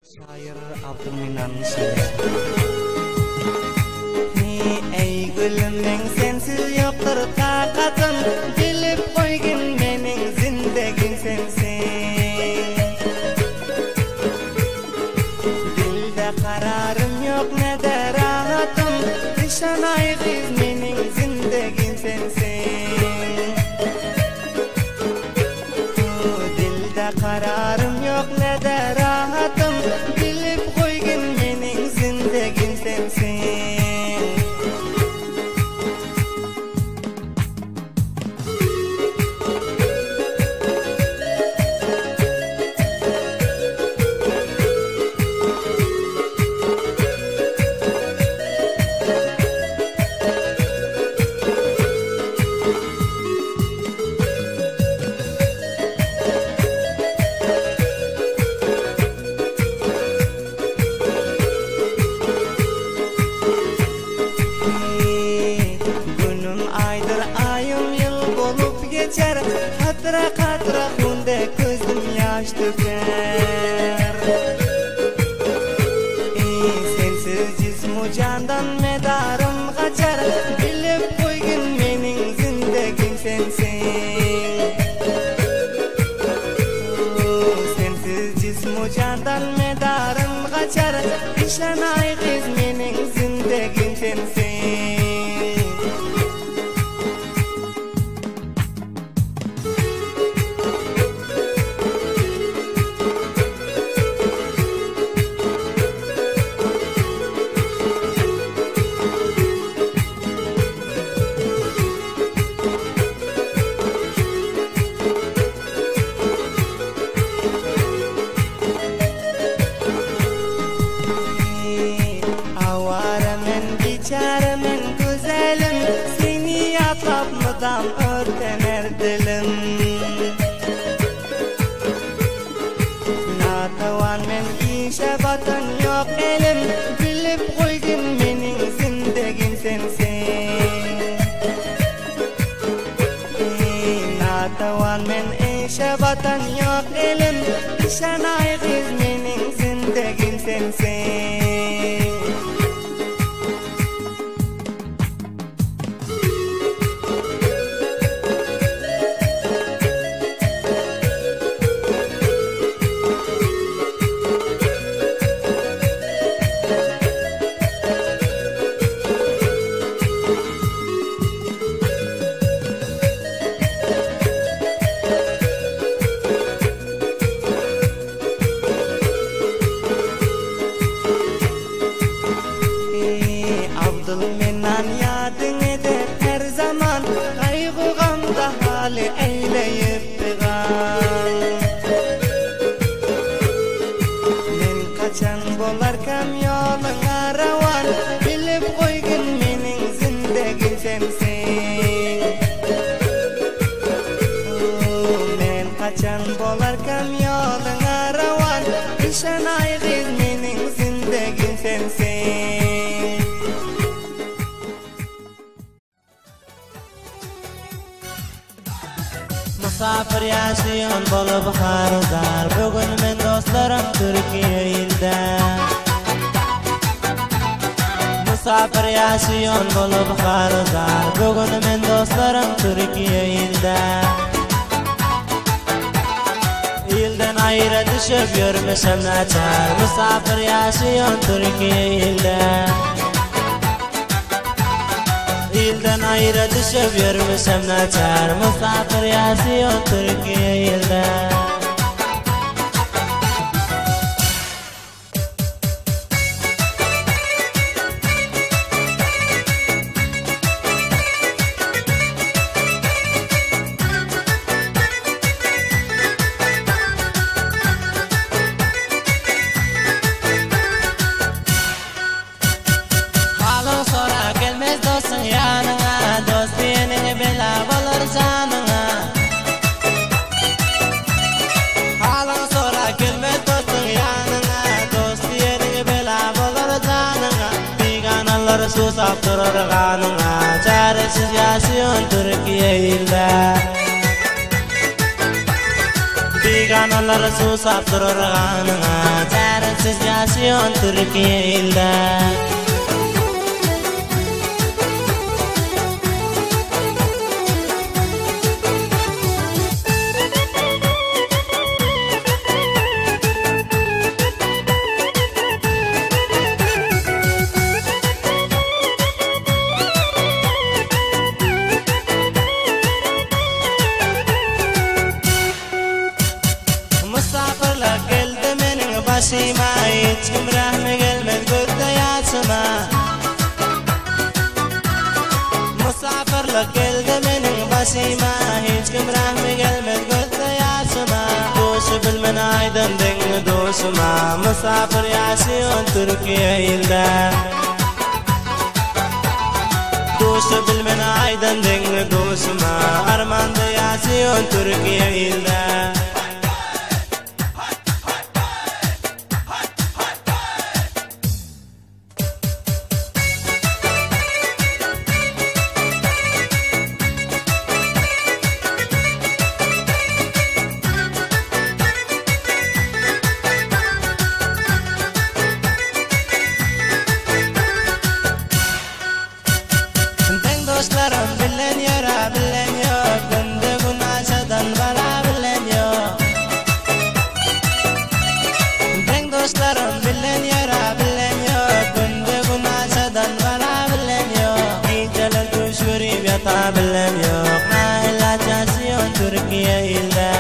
Şaýyr Abdylmenan şeýle. Eý gülüm meň sensiz ýokdur takatym, Bilip goýgyn meniň zindegim sensiň. Dilde kararym ýok ne-de rahatym, Yşanaý gyz meniň zindegim sensiň. Dilde kararym ýok ne-de rahatym, Bilip goýgyn meniň zindegim sensiň. Günüm aýdyr, aýym ýyl bolup geçer, Katra-katra hun dek gözüm ýaş döker. Sensiz jismu jandan medarym gaçar, Bilip goýgyn meniň zindegim sensiň. Sensiz jismu jandan medarym gaçar, Yşanaý gyz meniň zindegim sensiň. Awara men, biçäre men gözelim, Seni ýatlap mydam örtener dilim. Natawan men işe batan ýok elim, Bilip goýgyn meniň zindegim sensiň. Natawan men işe batan ýok elim, Yşanaý gyz meniň zindegim sensiň. Abdylmennan ýadyň eder her zaman, Gaýgy-gamda haly eýleýip pygan. Men kaçan bolarkam ýoluňa rowan, Bilip goýgyn meniň zindegim sensiň. Men kaçan bolarkam ýoluňa rowan, Yşanaý gyz meniň zindegim sensiň. Musapyr ýaşaýan bolup har-zar, Bu gün men dostlarym Türkiýe ilde. Musapyr ýaşaýan bolup har-zar, Bu gün men dostlarym Türkiýe ilde. Ilden aýra düşüp ýörmüşem naçar, Musapyr ýaşaýan Türkiýe ilde. Ilden aýra düşüp ýörmüşem naçar, Musapyr ýaşaýan Türkiýe ilde. Halyň sora gelmez dostuň ýanyňa, Dost diýeniň bela bolar janyňa. Halyň sora gelmez dostuň ýanyňa, Dost diýeniň bela bolar janyňa. Biganalar susap durar ganyňa, Çäresiz ýaşaýan Türkiýe ilde. Durnalar susap durur ganyňa Çaresiz ýaşaýan Türkiýe ilde. Musafirlik geldi meniň başyma, Hiç kim rahmi gelmez gözde ýaşyma. Musafirlik geldi meniň başyma, Hiç kim rahmi gelmez gözde ýaşyma. Duşy bilmen aýdan deňli duşuma, Musafir ýaşaýan Türkiýe ilde. Duşy bilmen aýdan deňli duşuma, Armanda ýaşaýan Türkiýe ilde. Deň dostlarym bilen ýöre bilen ýok, Günde gün aşadan bara bilen ýok. Deň dostlarym bilen ýöre bilen ýok, Günde gün aşadan bara bilen ýok. Gijeler düş görüp ýata bilen ýok, Naýylaç ýaşaýan Türkiýe ilde.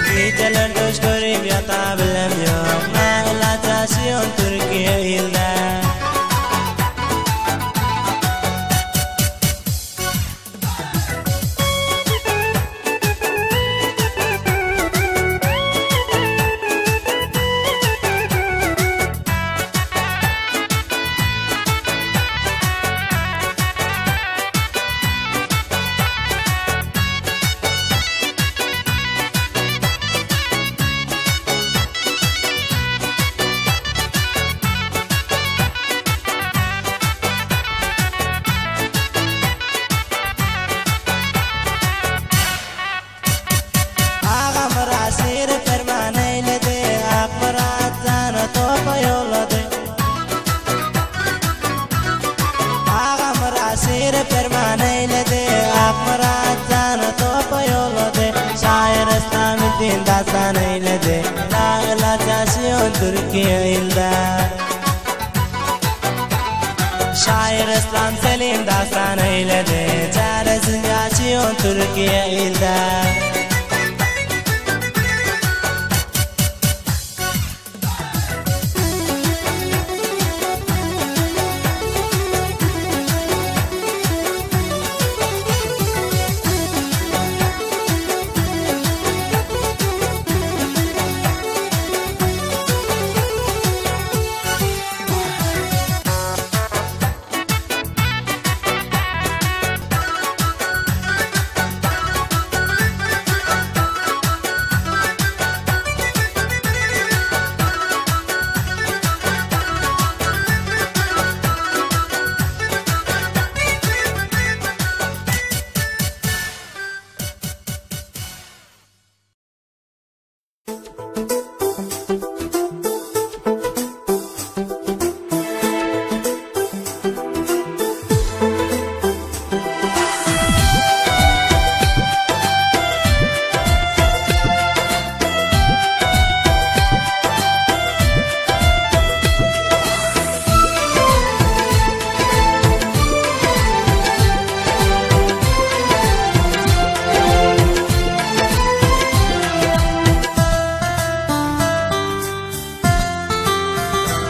Gijeler düş görüp ýata bilen ýok, Naýylaç ýaşaýan Türkiýe ilde. Agam Rasir ferman eýledi, Akmyrat jany topa ýollady. Agam Rasir ferman eýledi, Akmyrat jany topa ýollady. Şaýyr Islamiddin dastan eýledi, Naýylaç ýaşaýan Türkiýe ilde. Şaýyr Islam Selim dastan eýledi, Çaresiz ýaşaýan Türkiýe ilde.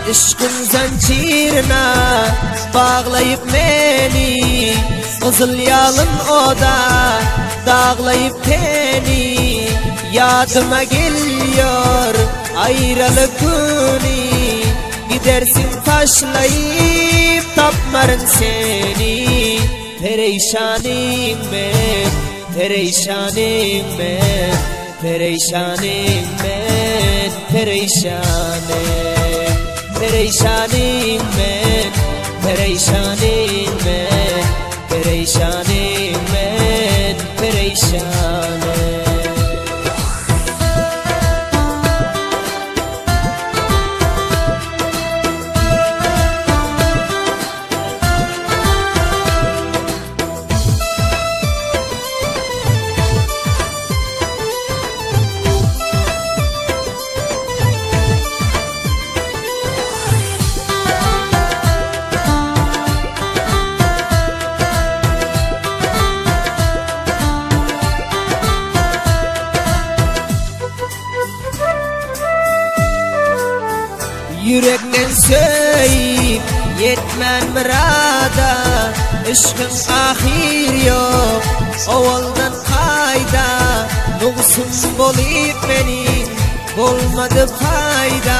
Yşkın zincirine bağlayıp beni, Kızıl yalın oda dağlayıp teni. Yadıma geliyor ayrılık günü, Gidersin taşlayıp tapmarın seni. Perişanım ben, perişanım ben, perişanım ben, perişanım. Perişanım ben, perişanım ben, perişanım ben, perişanım. Ýürekden söýüp ýetmän myrada Yşkyň ahyry ýok owaldan kaýda Nugsum bolyp meniň bolmady paýda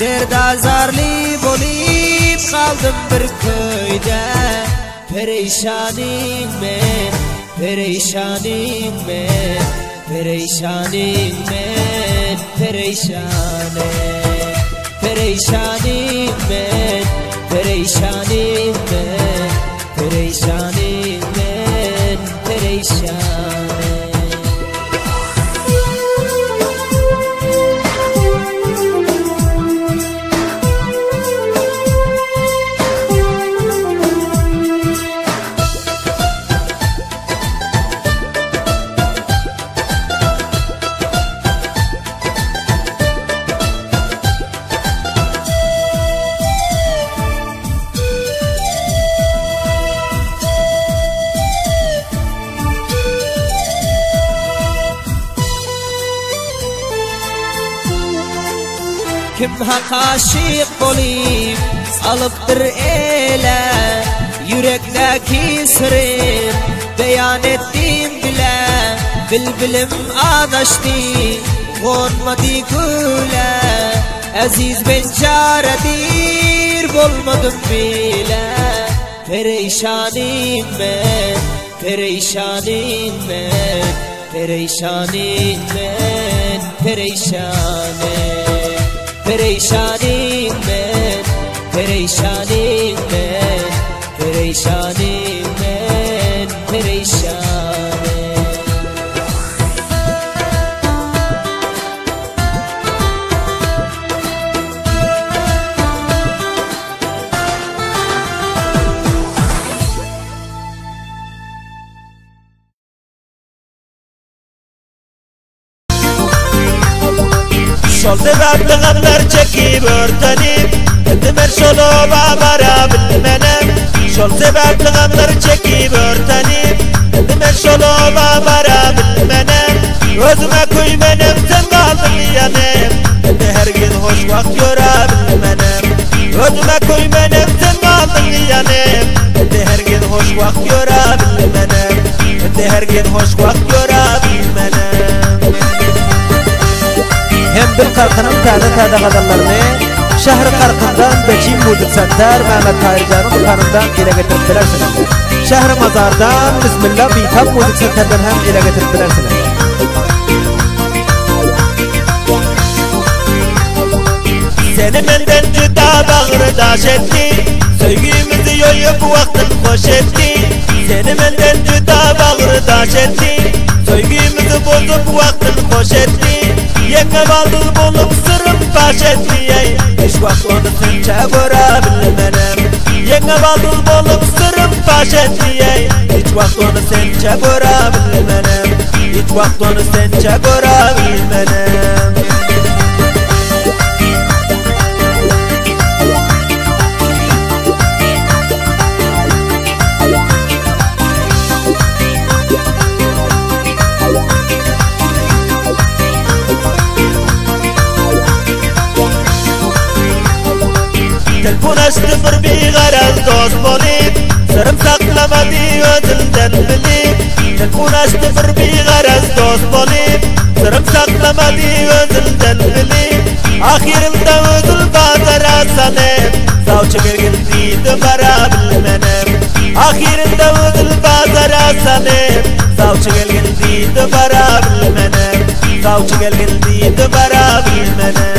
Derd azarly bolyp galdym bir köýde Pereýşanyň men, pereýşanyň men, pereýşanyň men, pereýşany. Pereýşanyň men, pereýşanyň men, pereýşanyň men, pereýşany. Kim hak aşyk bolyp alypdyr ele Ýürekdäki syry beýan etdim dile Bilbilim azaşdy gonmady güle Eziz ben çaredir bolmadym bile Pereýşanym men, pereýşanym men Pereýşanym men, pereýşanym Pereýşanym men, pereýşanym men Pereýşanym men, pereýşanym Şol sebäpli gamlar çekip örtenip, Indi men şol oba bara bilmenem. Şol sebäpli gamlar çekip örtenip, Indi men şol oba bara bilmenem. Özüme köýmenem sen galdyň ýanym, Indi her gün hoş wagt ýöre bilmenem. Özüme köýmenem sen galdyň ýanym, Indi her gün hoş wagt ýöre bilmenem. Indi her gün hoş wagt ýöre bilmenem. Hem Bil Karkynyň täze-täze gazallaryny Şähri Karkyndan Beçim Muzyk Senter Mehmet Taýyrjanyň dükanyndan ele getirip bilersiňiz. Şähri Mazardan Bismillah Bitap Muzyk Senterden hem ele getirip bilersiňiz. Seni menden juda bagry daş etdi, Söýgimizi ýoýup wagtyn hoş etdi. Seni menden juda bagry daş etdi, Söýgimizi bozup wagtyn hoş etdi. Ýeňňe baldyz bolup syrym paş etdi, Eý, hiç wagt ony sençe göre bilmenem. Ýeňňe baldyz bolup syrym paş etdi, Eý, hiç wagt ony sençe göre bilmenem. Hiç wagt ony sençe göre bilmenem. Telefon açdy bir bigaraz dost bolup, Syrym saklamady özünden bilip. Telefon açdy bir bigaraz dost bolup, Syrym saklamady özünden bilip. Ahyrynda özül bazara salyp, Sawçy gelgin diýdi bara bilmenem. Ahyrynda özül bazara salyp, Sawçy gelgin diýdi bara bilmenem. Sawçy gelgin diýdi bara bilmenem.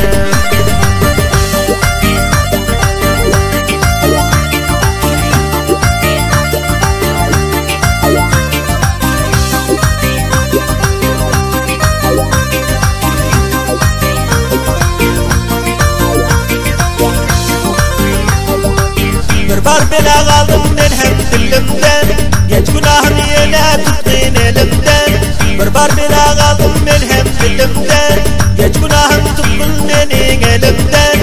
Bir bar bela galdym men hem dilimden, Geç günahym ýene tutdyn elimden. Bir bar bela galdym men hem dilimden, Geç günahym tutdun meniň elimden.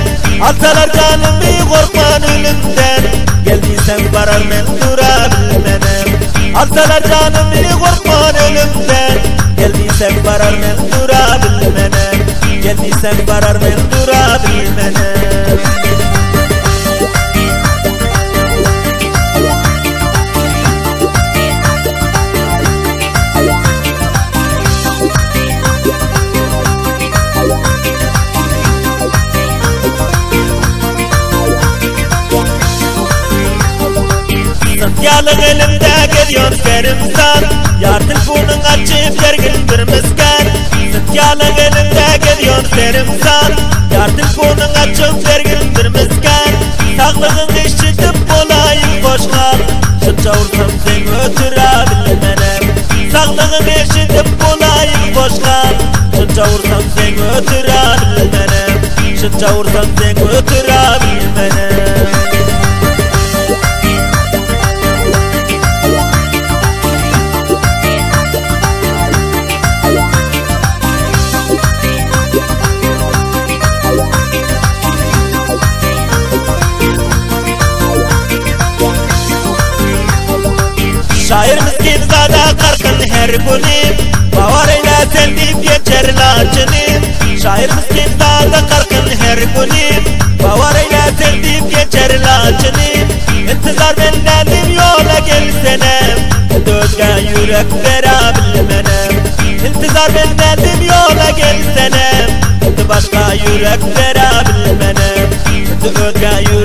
Alsalar janymy gorkman ölümden, Gel diýseň barar men dura bilmenem. Alsalar janymy gorkman ölümden, Gel diýseň barar men dura bilmenem. Gel diýseň barar men dura bilmenem. ýalyk elimde gezýän serimsal Ýar telefonyň açyp bergin bir misgal Süt ýalyk elimde gezýän serimsal Ýar telefonyň açyp bergin bir misgal Saglygyň eşidip bolaýyn hoşhal Şunça ursam sen ötüre bilmenem Saglygyň eşidip bolaýyn hoşhal Şunça ursam sen ötüre bilmenem Şunça ursam sen ötüre bilmenem Şair miskin zada karkın her günü Bavar eyle sen deyip geçer laçını Şair miskin zada karkın her günü Bavar eyle sen deyip geçer laçını İntizar benledim yola gelsene Dözge yürek verebilmenem İntizar benledim yola gelsene Başka yürek verebilmenem Özge yürek.